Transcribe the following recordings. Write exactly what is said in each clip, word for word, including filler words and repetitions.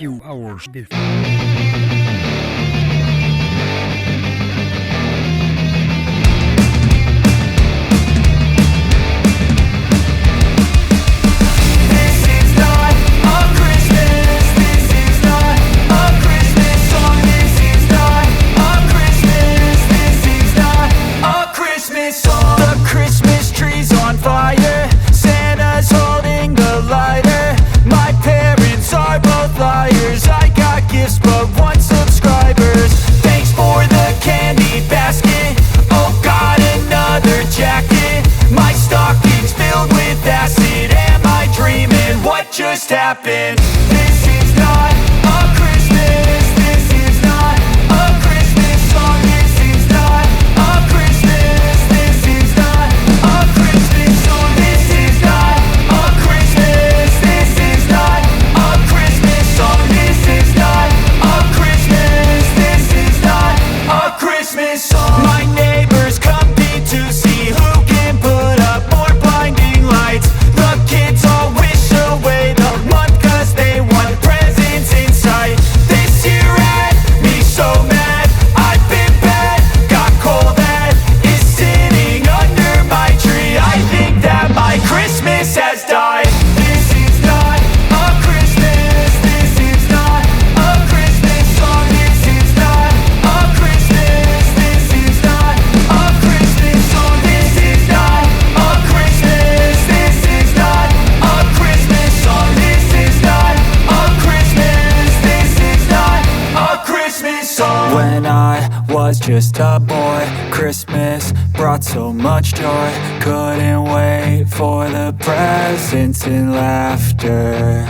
few hours before. This is not a Christmas, this is not a Christmas song, this is not a Christmas, this is not a Christmas song. The Christmas tree's on fire, Santa's holding the lighter. My parents are both liars, I got gifts but one subscribers. Thanks for the candy basket, oh God, another jacket. My stocking's filled with acid, am I dreaming? What just happened? This is not a Christmas, this is not a Christmas song, this is not a Christmas, this is not a Christmas song, this is not a Christmas, this is not a Christmas song, this is not a Christmas, this is not a Christmas song. My neighbors compete to see who can put up more blinding lights. The kids all wish away the month 'cause they want presents in sight. This year had me so mad, I've been bad, got coal that is sitting under my tree. I think that my Christmas has died. This is not a Christmas, this is not a Christmas song, this is not a Christmas, this is not a Christmas song, this is not a Christmas, this is not a Christmas song, this is not a Christmas, this is not a Christmas song. When I was just a boy, Christmas brought so much joy. Couldn't wait for the presents and laughter.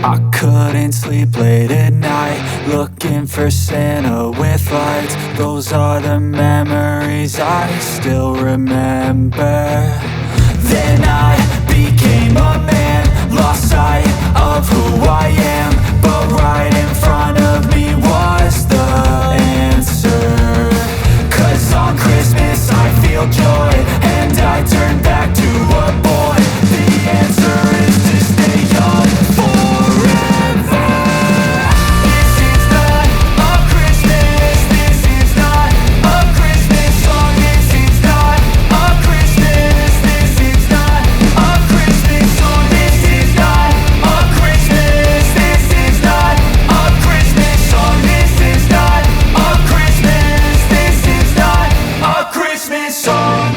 I couldn't sleep late at night, looking for Santa with lights. Those are the memories I still remember. Then I became a man, lost sight of who I am, but right in front of me was the answer. 'Cause on Christmas I feel joy, and I turn back to a boy. The answer is to stay young forever. This is not a Christmas, this is not a Christmas song, this is not a Christmas, this is not a Christmas song, this is not a Christmas, this is not a Christmas song, this is not a Christmas, this is not a Christmas song.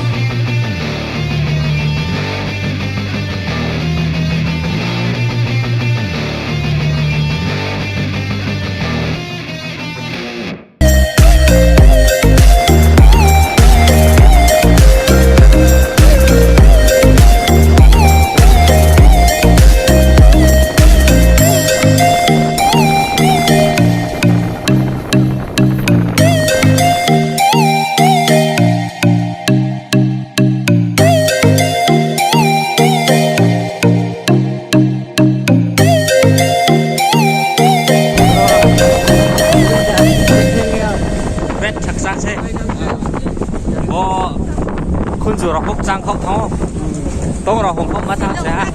Bed chaksa se. Bo khunju rao pho kchang khaoh thanng ou. Tong rao hong khaoh ma thanng se ha.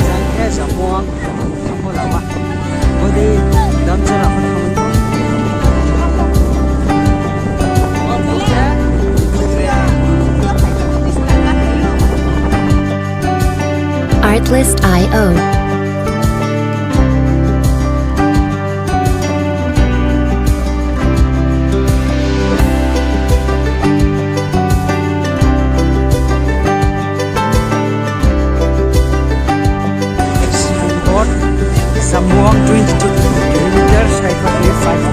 Jang khe Jamuang, Jamuang lama. Bodei dam jera pho thanng. Artlist I O. Signboard, Jamuang twenty two kilometer, Saikot ni five.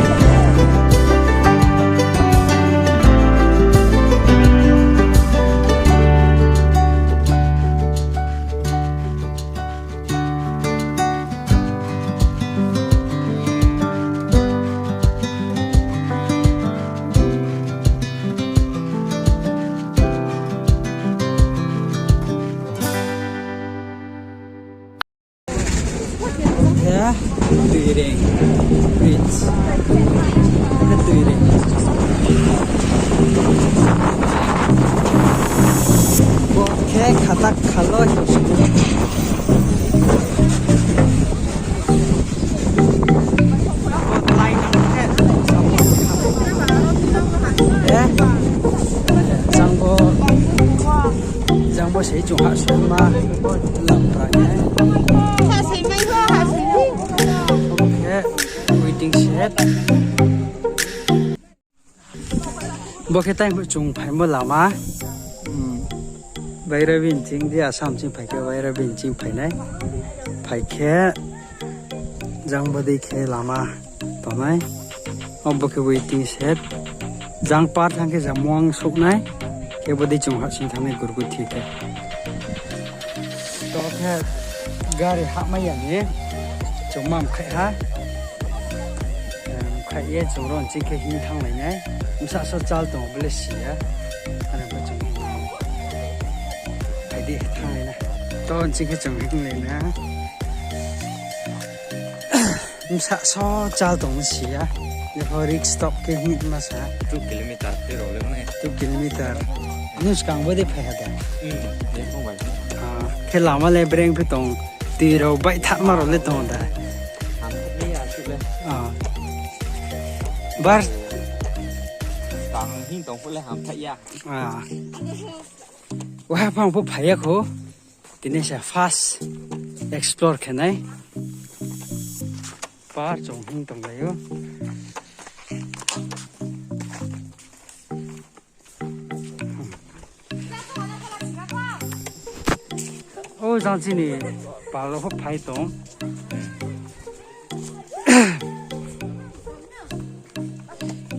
Khe Tuireng bridge. Khe Tuireng. Bo khe khatak khaloi. Bo lai nang khe. Eh? Jang bo, jang bo se chung hahsoingma lam pra khe. Obo khe waiting shed. Bo khe tei chung phaimo lama. Hmm. Bairabi nching di Assam ching phai khe, Bairabi nching phai nai. Phai khe, jang bodei khe lama tongnai. Obo khe waiting shed. Jang par thanng khe Jamuang souh nai. Khe bodei chung hahsoing thanng nai Gurguthi khe. To khe gari hahmai ya ni chung ma mkhaih ha. Em, khaih ye chung ro nching khe hing thannglai nai. Bsa so chal tong bo le si ya. Ano bo chung hing. Phai di, thannglai na. To nching khe chung hinglai na. Bsa so chal tong si ya. Jepho risk stop khe hing ma sa. Two kilometer tui rao le nai. Two kilometer. Nung skang bo de phai ha de. Hmm, jepho bai. Ah, khe lama le breng phi tong. Tui rao baih thama rao le tong da. Hamthai ya, su le. Ah. Bar. Tang hing tong phuh le hamthai ya. Ah. Waha phang pho phai ya kho. Tini se first explore khe nai. Par chung hing tonglai ou. O jang chini pal rao pho phai tong.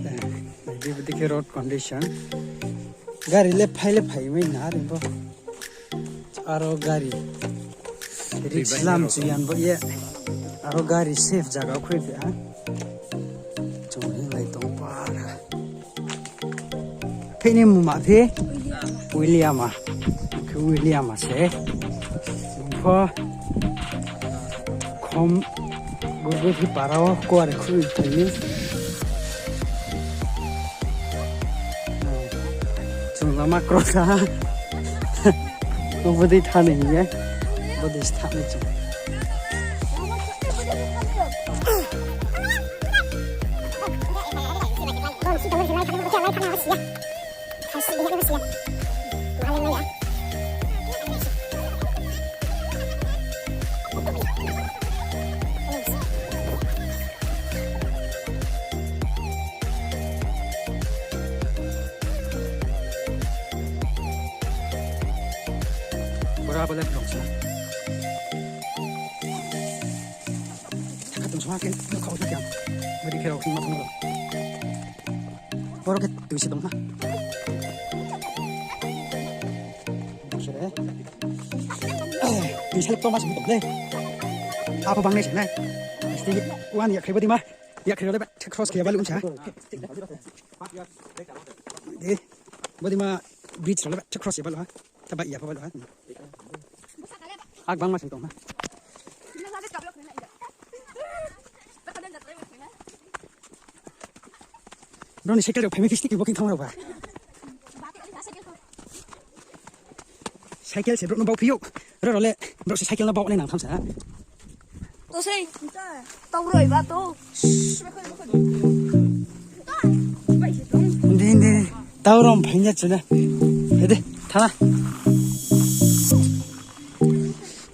Nai di, bodei khe road condition. Gari le phai le phai mai na are bo. Aro gari. Risk lam chuyan bo ye. Aro gari safe zaga khui phi ha. Chung hinglai tong para. Phi ni muma phi? William a. Khe William a se. Pho. Khom Gurguthi para wo kuare khui phai ni. Chung lama cross kha. Bo bodei thanng nai hing ye. Bodei se thanng nai chung. Bora bole vlog sa. Khatung sma khe, khatung sma khe. Bari khe rao sma tong rao. Boro khe tui se tong ha. Sere. Tui se tong ma se tong le. Abo bang nai se nai. Sti wan ya khe bodi ma. Ya khe rao le ba, cross khe ya ba lung sa. De, bodi ma bridge rao le ba, cross ya ba lo ha. Ta ba ya ba lo ha. Ak bang ma se tong ha. Bro ni cycle rao phaimai phi stick bo khe thanng rao ba. Cycle se bro no bau phi ou. Ro ro le, bro se cycle no baoh nai nang tham sa. To sei, tau roi ba to. Hindi, hindi. Tau rom phai ya chuna. Hede, thana.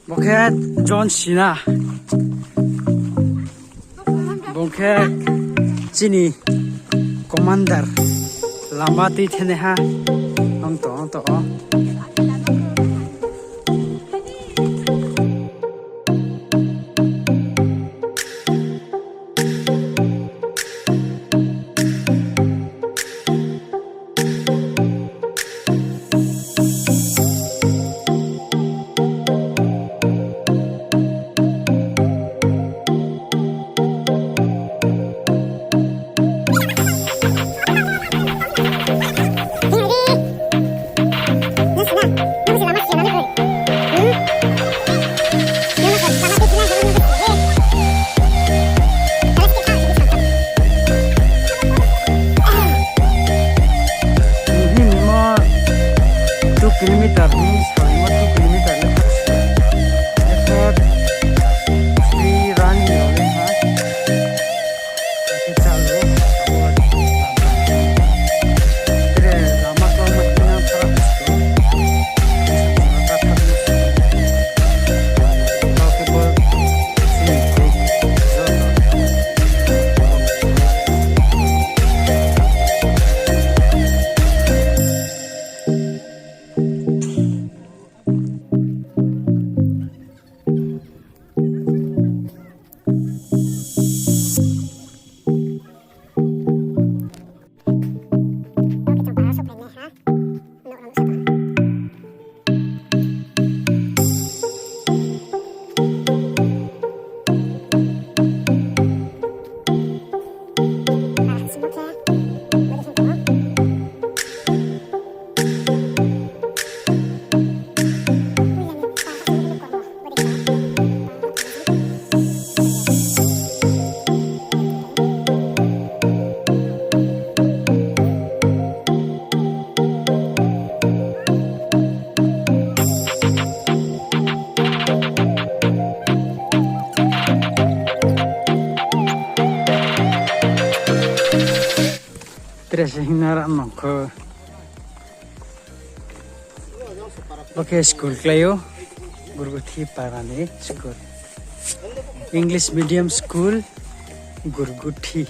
Bo khe John Cena. Bo khe chini commander. Lama tui thenaiha. Ong to, ong to, o. Two kilometer ni, sorry, mo two kilometer ni. Effort, free run ni, ha. Tre se hing nara nongkho. Bo khe school klái ou, Gurguthi para ni school. English medium school, Gurguthi,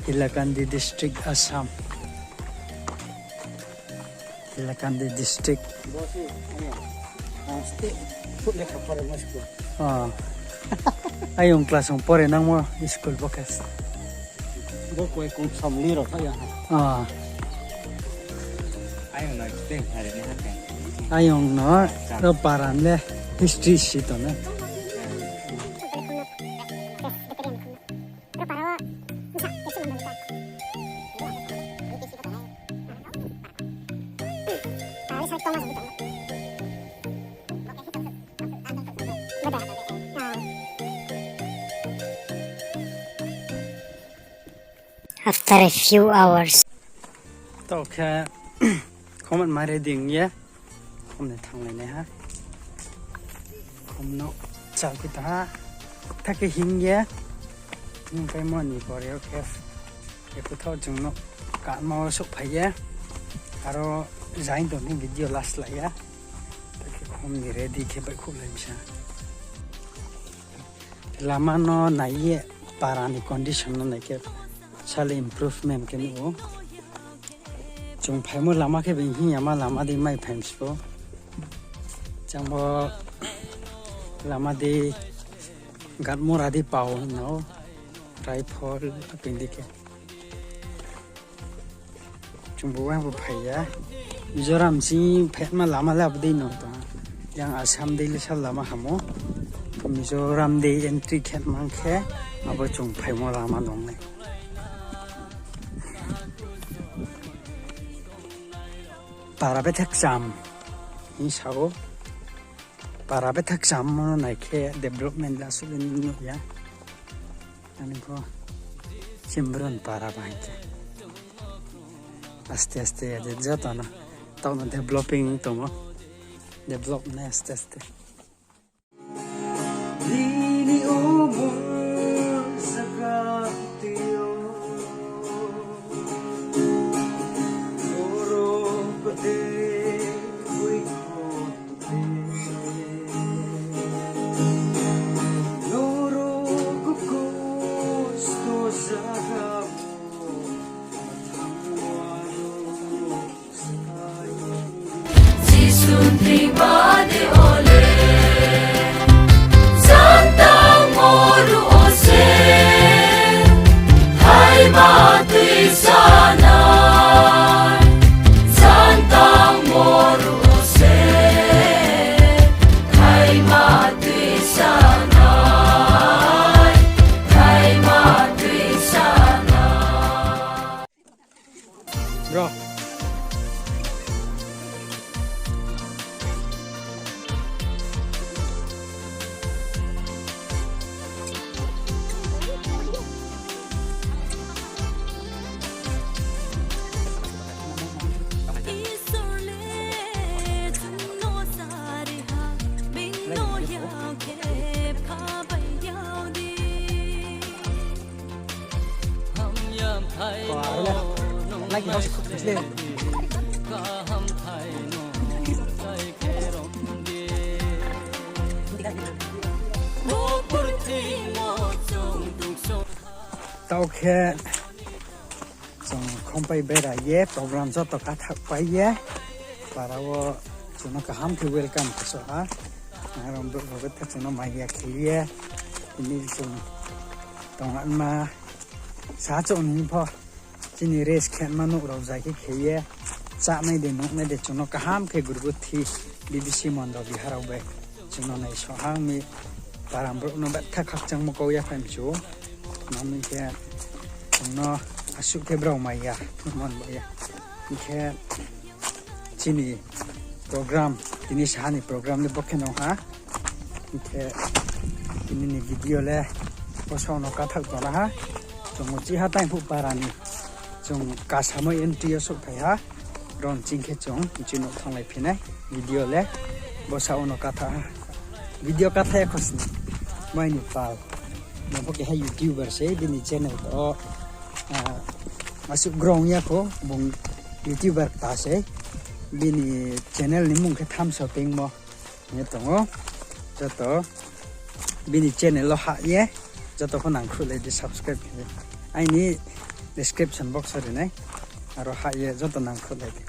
Hailakandi district, Assam. Hailakandi district. Ah. Ayong class ong pore nangmo school bo khe. Bo koi kung samli rao kha ya. Ah. Ayong no, ro para le history si tong na. After a few hours. To khe, khom ma ready ong ye. Khom ni thanglai nai ha. Khom no chal khe ta ha. Tha khe hing ye. Hing pai mo ni pore o khe. Ekhu tho chung no kama wo souhphai ye. Aro jain tong ni video last lai ya. Tha khe khom ni ready khe baihkhouh lai msa. Lama no nai ye para ni condition no nai khe sale improvement khe nuh ou. Chung phaimo lama khe being hing ya ma lama dei mai phai mspo. Chang bo lama dei Gatmura dei pao hing no, Raifol, aping dei khe. Chung bo wang bo phai ya. Mizoram sing phaima lama le abo dei no tong. Yang Assam dei le sal lama hamo. Mizoram dei entry khe mang khe abo chung phaimo lama nong nai. Para bethak cham hing sa ou. Para bethak cham no nai khe development la suh le nuh ya. Ani pho Chimbron para bahai khe. Aste aste ya de joto no. Tau no developing tong ou. Develop nai aste aste. Taoh khe chung khompai bera ye program joto kathaohpai ye para wo chung no kaham khe welcome khe soh ha. Nrao brouh rao betha chung no maya khe ye, tini chung tongma sa chung ni pho chini rest khe ma nouh rao zai khe khe ye, chánai de nuhnai de chung no kaham khe gurguthi BBC Mondoli ha rao bai chung no naisoh ha ong mi. Para brouh no betha khakchangmo kau yaphai mchu. Nang mi khe chung no asuh khe brao maya, mon ba ye. Hing khe chini program, tini saha ni program le bo khe no ha. Hing khe tini ni video le bo sa no kathaoh tong ha. Chung uchih ha Taingphuh para ni, chung kasamo entry yo souhphai ha. Ron ching khe chung uchih nouh thannglai phi nai. Video le bo sa no kathaoh ha. Video kathaoh ya khosni, mai ni pal. Nang pho keha YouTuber se, bini channel to, asuh grong ya kho, bung YouTuber kta se. Bini channel ni mung khe Thamso Tengmo hing ye tong ou. Joto bini channel wo hah ye joto pho nangkhruhlai di, subscribe khe di. Aini description box wo ri nai, aro hah ye joto nangkhruhlai di.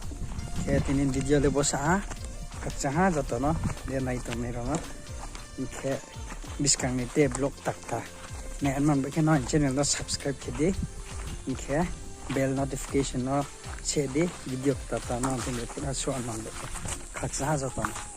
Khe tini video le bo sa ha, khakchang ha joto no, de nai tongnai rao no. Hing khe buskang ni te vlog takta nai man bai khe no aini channel no subscribe khe di. Hing khe bell notification no se di, video kta ta no tini phut ha suh man bai khe. Khakchang ha joto no.